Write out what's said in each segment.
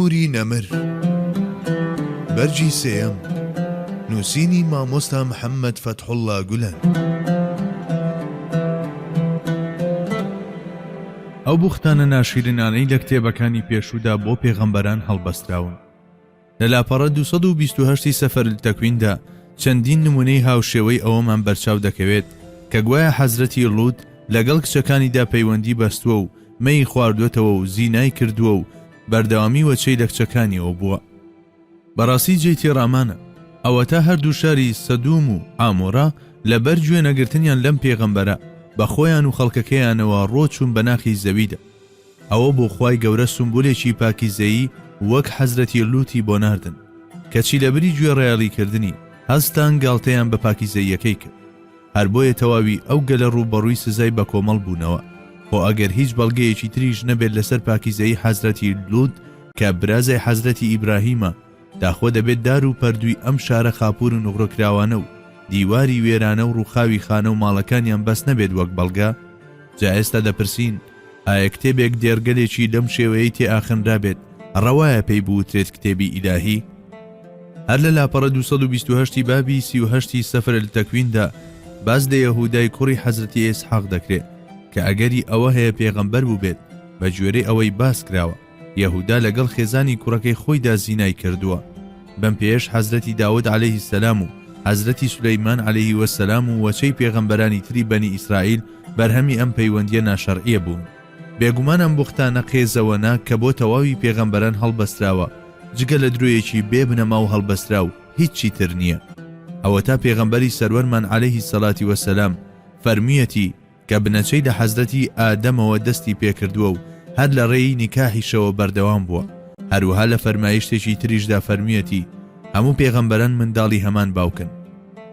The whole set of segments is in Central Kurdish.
نوری نەمر بەرگی سێیەم نووسینی مامۆستا محەممەد فەتحوڵڵا گولەن. ئەو بوختانە ناشیرینانەی لە کتێبەکانی پێشوودا بۆ پێغەمبەران هەڵبەستراون. لە لاپەڕە 228 ی سفر التکوین دا چەندین نموونەی هاوشێوەی ئەوەمان بەرچاو دەکەوێت کە گوایە حەزرەتی لوط لەگەڵ کچەکانیدا پەیوەندی بەستووە و مەی خواردووەتەوە و زینای کردووە و بەردەوامی وەچەی لە کچەکانیەوە بووە. بەڕاستی جێی تێڕامانە ئەوەتا هەردوو شاری سەدوم و عامۆرا لەبەر گوێ نەگرتنیان لەم پێغەمبەرە بە خۆیان و خەڵکەکەیانەوە ڕۆچوون بە ناخی زەویدا. ئەوە بوو خوای گەورە سومبولێکی پاکیزەیی وەک حەزرەتی لوتی بۆ ناردن، کەچی لەبری گوێڕایەڵی کردنی، هەستان گاڵتەیان بە پاکیزەییەکەی کرد. هەر بۆیە تەواوی ئەو گەلە ڕووبەڕووی سزای بەکۆمەڵ بوونەوە. خۆ ئەگەر هیچ بەڵگەیەکی تریش نەبێت لەسەر پاکیزەیی حەزرەتی لوت کە برازای حەزرەتی ئیبراهیمە، داخۆ دەبێت دار و پەردووی ئەم شارە خاپوور و نغرۆکراوانە و دیواری وێرانە و ڕووخاوی خانە و ماڵەکانیان بەس نەبێت وەک بەڵگە؟ جا ئێستا دەپرسین، ئایا کتێبێک دێڕگەلێکی لەم شێوەیەی تێ ئاخنرابێت ڕەوایە پێی بوترێت کتێبی ئیلاهی؟ هەر لە لاپەڕە 228 ی بابی 38 ی سفر التکوین دا باس لە یەهودای کوڕی حەزرەتی ئیسحاق دەکرێ کە ئەگەری ئەوە هەیە پێغەمبەر بووبێت بە گوێرەی ئەوەی باس کراوە یەهودا لەگەڵ خێزانی کوڕەکەی خۆیدا زینای کردووە. بەم پێیەش حەزرەتی داود علیە السلام و حەزرەتی سولەیمان علیه السلام و وەچەی پێغەمبەرانی تری بەنی ئیسرائیل بەرهەمی ئەم پەیوەندیە ناشەرعیە بوون. بێگومان ئەم بوختانە قێزەوەنە کە بۆ تەواوی پێغەمبەران هەڵبەستراوە جگە لە درۆیەکی بێ بنەما و هەڵبەستراو هیچی تر نیە. ئەوەتا پێغەمبەری سەروەرمان علیه الصلوة والسلام فەرموویەتی، کە بنەچەی لە حەزرەتی ئادەمەوە دەستی پێکردووە و هەر لە ڕێی نیکاحیشەوە بەردەوام بووە، هەروەها لە فەرمایشتێکی تریشدا فەرموویەتی، هەموو پێغەمبەران منداڵی هەمان باوکن.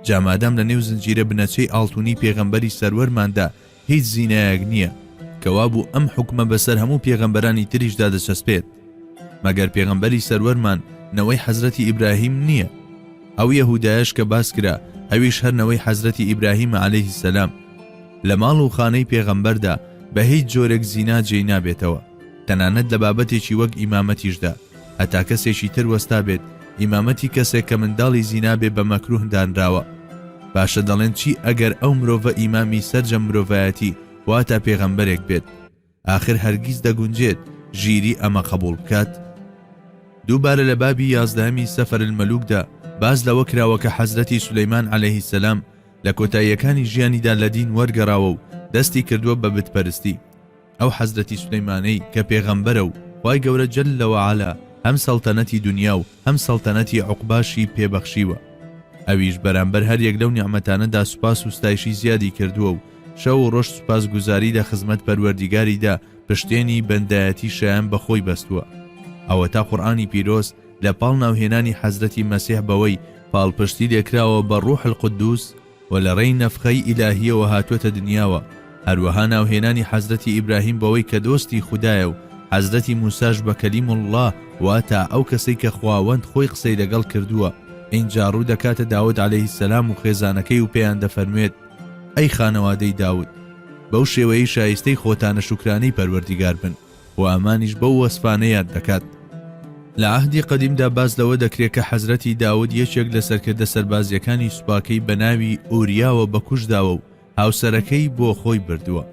جا مادام لە نێو زنجیرە بنەچەی ئاڵتونی پێغەمبەری سەروەرماندا هیچ زینایەک نییە، کەوابوو ئەم حوکمە بەسەر هەموو پێغەمبەرانی تریشدا دەچەسپێت. مەگەر پێغەمبەری سەروەرمان نەوەی حەزرەتی ئیبراهیم نییە؟ ئەو یەهودایەش کە باس کرا ئەویش هەر نەوەی حەزرەتی ئیبراهیمە علیه السلام. لە ماڵ و خانەی پێغەمبەردا بە هیچ جۆرێک زینا جێی نابێتەوە تەنانەت لە بابەتێکی وەک ئیمامەتیشدا هەتا کەسێکی تر وەستابێت ئیمامەتی کەسێک کە منداڵی زینا بێ بە مەکروه دانراوە باشە دەڵێن چی ئەگەر ئەو مرۆڤە ئیمامی سەرجەم مرۆڤایەتی واتا پێغەمبەرێک بێت ئاخر هەرگیز دەگونجێت ژیری ئەمە قەبوڵ بکات؟ دووبارە لە بابی یازدەهەمی سفر الملوک دا باس لەوە کراوە کە حەزرەتی سولەیمان علیە السلام لە کۆتاییەکانی ژیانیدا لە دین وەرگەڕاوە و دەستی کردووە بە بت پەرستی. ئەو حەزرەتی سولەیمانەی کە پێغەمبەرە و خوای گەورە جل وعلا هەم سەڵتەنەتی دونیا و هەم سەڵتەنەتی عوقباشی پێ بەخشیوە ئەویش بەرامبەر هەریەک لەو نیعمەتانەدا سوپاس و ستایشی زیادی کردووە و شەو و ڕۆژ سوپاسگوزاری لە خزمەت پەروەردیگاریدا پشتێنی بەندایەتی شایان بە خۆی بەستووە. ئەوەتا قورئانی پیرۆز لە پاڵ ناوهێنانی حەزرەتی مەسیح بەوەی پاڵپشتی لێکراوە بە ڕوح القدوس و لە ڕێی نەفخەی ئیلاهییەوە هاتووەتە دنیاوە، هەروەها ناوهێنانی حەزرەتی ئیبراهیم بەوەی کە دۆستی خودایە و حەزرەتی موساش بە کلیم اللە واتا ئەو کەسەی کە خواوەند خۆی قسەی لەگەڵ کردووە، ئینجا ڕوو دەکاتە داود علیە السلام و خێزانەکەی و پێیان دەفەرموێت، ئەی خانەوادەی داود، بەو شێوەیەی شایستەی خۆتانە شوکرانەی پەروەردیگار بن و ئەمانیش بەو وەسفانە یاد دەکات. لە عەهدی قەدیمدا باس لەوە دەکرێ کە حەزرەتی داود یەکێک لە سەرکردە سەربازییەکانی سوپاکەی بە ناوی ئوریاوە بە کوشت داوە و هاوسەرەکەی بۆ خۆی بردووە.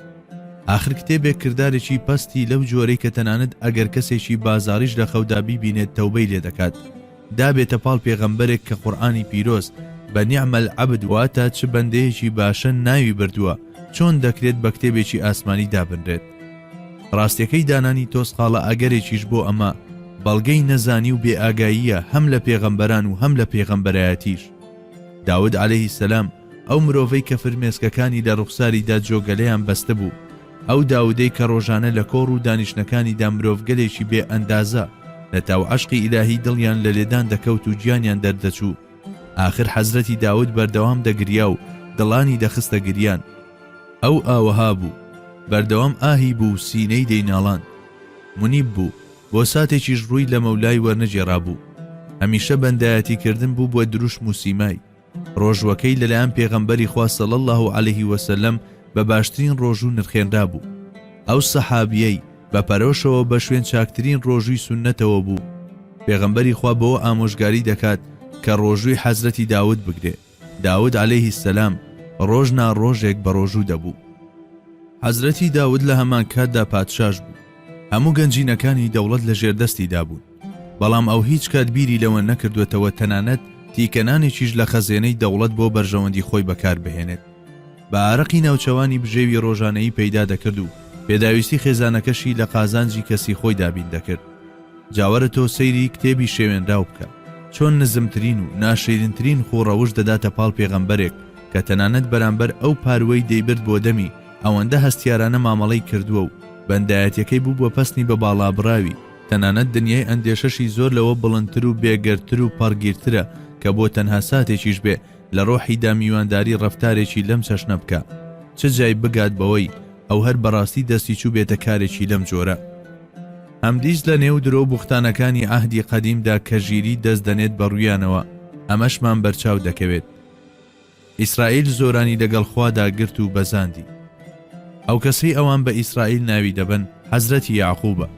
ئاخر کتێبێک کردارێکی پەستی لەو جۆرەی کە تەنانەت ئەگەر کەسێکی بازاڕیش لە خەودا بیبینێت تەوبەی لێ دەکات، دابێتە پاڵ پێغەمبەرێک کە قورئانی پیرۆز بە نعم العبد واتە چ بەندەیەکی باشە ناوی بردووە، چۆن دەکرێت بە کتێبێکی ئاسمانی دابنرێت؟ ڕاستیەکەی دانانی تۆزقاڵە ئەگەرێکیش بۆ ئەمە بەڵگەی نەزانی و بێئاگاییە هەم لە پێغەمبەران و هەم لە پێغەمبەرایەتیش. داود علیه السلام ئەو مرۆڤەی کە فرمێسکەکانی لە ڕوخساریدا جۆگەلەیان بەستبوو، ئەو داودەی کە ڕۆژانە لە کۆڕ و دانیشتنەکانیدا مرۆڤگەلێکی بێ ئەندازە لە تاو عەشقی ئیلاهی دڵیان لە لێدان دەکەوت و گیانیان دەردەچوو، ئاخر حەزرەتی داود بەردەوام دەگریا و دڵانی دەخستە گریان. ئەو ئاوەها بوو، بەردەوام ئاهی بوو و سینەی دەیناڵاند. مونیب بوو، بۆ ساتێکیش ڕووی لە مەولای وەرنەگێڕابوو. هەمیشە بەندایەتی کردن بووبووە دروشم و سیمای. ڕۆژووەکەی لەلایەن پێغەمبەری خوا صلی اللە علیه وسلم بە باشترین ڕۆژوو نرخێنرابوو. ئەو سەحابیەی بە پەرۆشەوە بە شوێن چاکترین ڕۆژووی سوننەتەوە بوو. پێغەمبەری خوا بەوە ئامۆژگاری دەکات کە ڕۆژووی حەزرەتی داود بگرێ، داود علیه السلام ڕۆژ نا ڕۆژێک بەڕۆژوو دەبوو. حەزرەتی داود لە هەمانکاتدا پادشاش بوو، هەموو گەنجینەکانی دەوڵەت لە ژێر دەستیدا بوون، بەڵام ئەو هیچ کات بیری لەوە نەکردووەتەوە تەنانەت تیکە نانێکیش لە خەزێنەی دەوڵەت بۆ بەرژەوەندی خۆی بەکار بهێنێت. بە ئارەقی ناوچەوانی بژێوی ڕۆژانەیی پەیدا دەکرد و پێداویستی خێزانەکەشی لە قازانجی کەسی خۆی دابین دەکرد. جا وەرە تۆ سەیری کتێبی شێوێنراو بکە چۆن نزمترین و ناشیرنترین خوو ڕەوشت دەداتە پاڵ پێغەمبەرێک کە تەنانەت بەرامبەر ئەو پارووەی دەیبرد بۆ دەمی ئەوەندە هەستیارانە مامەڵەی کردووە و بەندایەتیەکەی بووبوە پەسنی بە باڵابراوی تەنانەت دنیای ئەندێشەشی زۆر لەوە بڵندتر و بێگەردتر و پەڕگیرترە کە بۆ تەنها ساتێکیش بێ لە ڕۆحیدا میوانداری ڕەفتارێکی لەم چەشنە بکا چ جای بگات بەوەی ئەو هەر بەڕاستی دەستی چووبێتە کارێکی لەم جۆرە. هەمدیس لە نێو درۆ و بوختانەکانی عەهدی قەدیمدا کە ژیری دەست دەنێت بە ڕوویانەوە، ئەمەشمان بەرچاو دەکەوێت. ئیسرائیل زۆرانی لەگەڵ خوادا گرت و بەزاندی. ئەو کەسەی ئەوان بە ئیسرائیل ناوی دەبەن حەزرەتی یەعقوبە.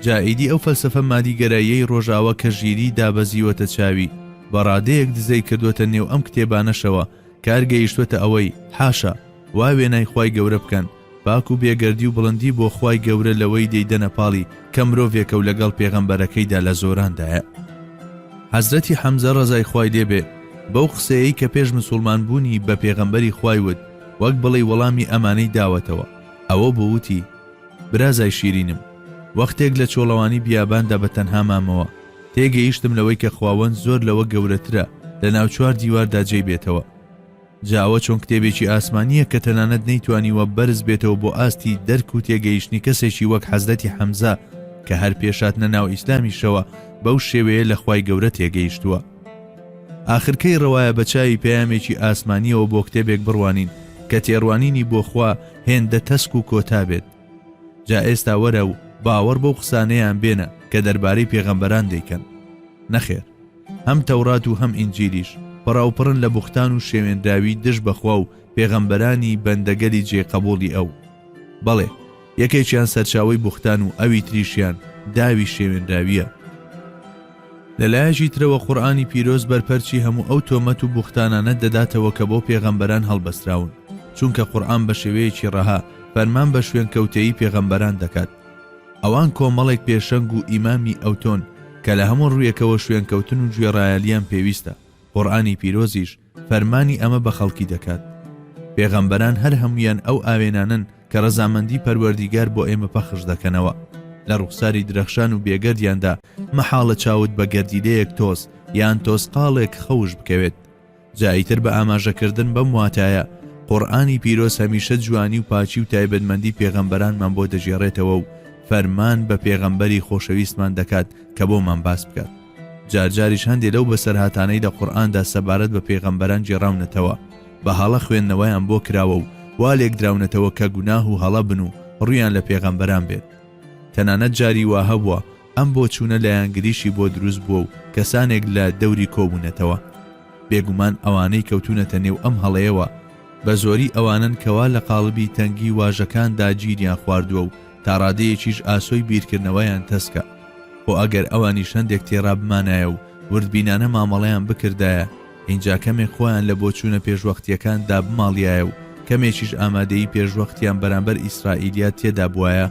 جا ئیدی ئەو فەلسەفە مادیگەراییەی ڕۆژاوا کە ژیریی دابەزیوەتە چاوی، بە ڕادەیەک دزەی کردووەتە نێو ئەم کتێبانەشەوە، کار گەیشتووەتە ئەوەی، حاشا، وا وێنای خوای گەورە بکەن، پاک و بێگەردی و بڵندی بۆ خوای گەورە لەوەی دەیدەنە پاڵی کە مرۆڤێکە و لەگەڵ پێغەمبەرەکەیدا لە زۆراندایە. حەزرەتی حەمزە ڕەزای خوای لێ بێ بەو قسەیەی کە پێش مسوڵمان بوونی بە پێغەمبەری خوای وت وەک بڵێی وەڵامی ئەمانەی داوەتەوە ئەوە بوو وتی، برازای شیرینم وەختێک لە چۆڵەوانی بیاباندا بە تەنها مامەوە تێگەیشتم لەوەی کە خواوەند زۆر لەوە گەورەترە لەناو چوار دیواردا جێی بێتەوە. جا ئەوە چۆن کتێبێکی ئاسمانییە کە تەنانەت نەیتوانیوە بەرز بێتەوە بۆ ئاستی دەرک و تێگەیشتنی کەسێکی وەک حەزرەتی حەمزە کە هەر پێش هاتنە ناو ئیسلامیشەوە بەو شێوەیە لە خوای گەورە تێگەیشتووە. ئاخر کەی ڕەوایە بە چاوی پەیامێکی ئاسمانییەوە بۆ کتێبێک بڕوانین کە تێڕوانینی بۆ خوا هێندە تەسک و کۆتا بێت؟ جا ئێستا وەرە و باوەڕ بەو قسانەیان بێنە کە دەربارەی پێغەمبەران دەیکەن. نەخێر. هەم تەورات و هەم ئینجیلیش پڕاوپڕن لە بوختان و شێوێنراوی دژ بە خوا و پێغەمبەرانی بەندەگەلی جێ قەبوڵی ئەو. بەڵێ، یەکێکیان سەرچاوەی بوختان و ئەوی تریشیان داوی شێوێنراوییە. لە لایەکی ترەوە قورئانی پیرۆز بەرپەرچی هەموو ئەو تۆمەت و بوختانانە دەداتەوە کە بۆ پێغەمبەران هەڵبەستراون، چونکە قورئان بە شێوەیەکی ڕەها فەرمان بە شوێنکەوتەیی پێغەمبەران دەکات. ئەوان کۆمەڵێک پێشەنگ و ئیمامی ئەوتۆن کە لە هەموو ڕوویەکەوە شوێنکەوتن و گوێڕایەلیان پێویستە، قورئانی پیرۆزیش فەرمانی ئەمە بە خەڵکی دەکات. پێغەمبەران هەر هەموویان ئەو ئاوێنانەن کە ڕەزامەندی پەروەردیگار بۆ ئێمە پەخش دەکەنەوە. لە ڕوخساری درەخشان و بێگەردیاندا مەحاڵە چاوت بە گەردیلەیەک تۆز یان تۆزقاڵێک خەوش بکەوێت. جا ئیتر بە ئاماژەکردن بەم واتایە، قورئانی پیرۆز هەمیشە جوانی و پاکی و تایبەتمەندی پێغەمبەرانمان بۆ دەگێڕێتەوە و فەرمان بە پێغەمبەری خۆشەویستمان دەکات کە بۆمان باس بکات. جارجاریش هەندێ لەو بەسەرهاتانەی لە قورئاندا سەبارەت بە پێغەمبەران گێڕاونەتەوە، بە هەڵە خوێندنەوەیان بۆ کراوە و وا لێکدراونەتەوە کە گوناه و هەڵە بن و ڕوویان لە پێغەمبەران بێت. تەنانەت جاری وا هەبووە ئەم بۆچوونە لایەنگریشی بۆ دروست بووە و کەسانێک لە دەوری کۆبوونەتەوە. بێگومان ئەوانەی کەوتوونەتە نێو ئەم هەڵەیەوە بە زۆری ئەوانەن کەوا لە قاڵبی تەنگی واژەکاندا گیریان خواردووە و تا ڕادەیەکیش ئاسۆی بیرکردنەوەیان تەسکە. خۆ ئەگەر ئەوانیش هەندێک تێڕابمانایە و وردبینانە مامەڵەیان بکردایە، ئینجا کەمێک خۆیان لە بۆچوونە پێشوەختییەکان دابماڵیایە و کەمێکیش ئامادەیی پێشوەختیان بەرامبەر ئیسرائیلیات تێدا بوایە،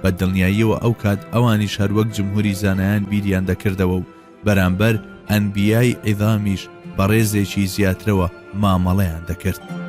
بە دڵنیاییەوە ئەو کات ئەوانیش هەروەک جمهوری زانایان بیریان دەکردەوە و بەرامبەر ئەنبیای عیظامیش بە ڕێزێکی زیاترەوە مامەڵەیان دەکرد.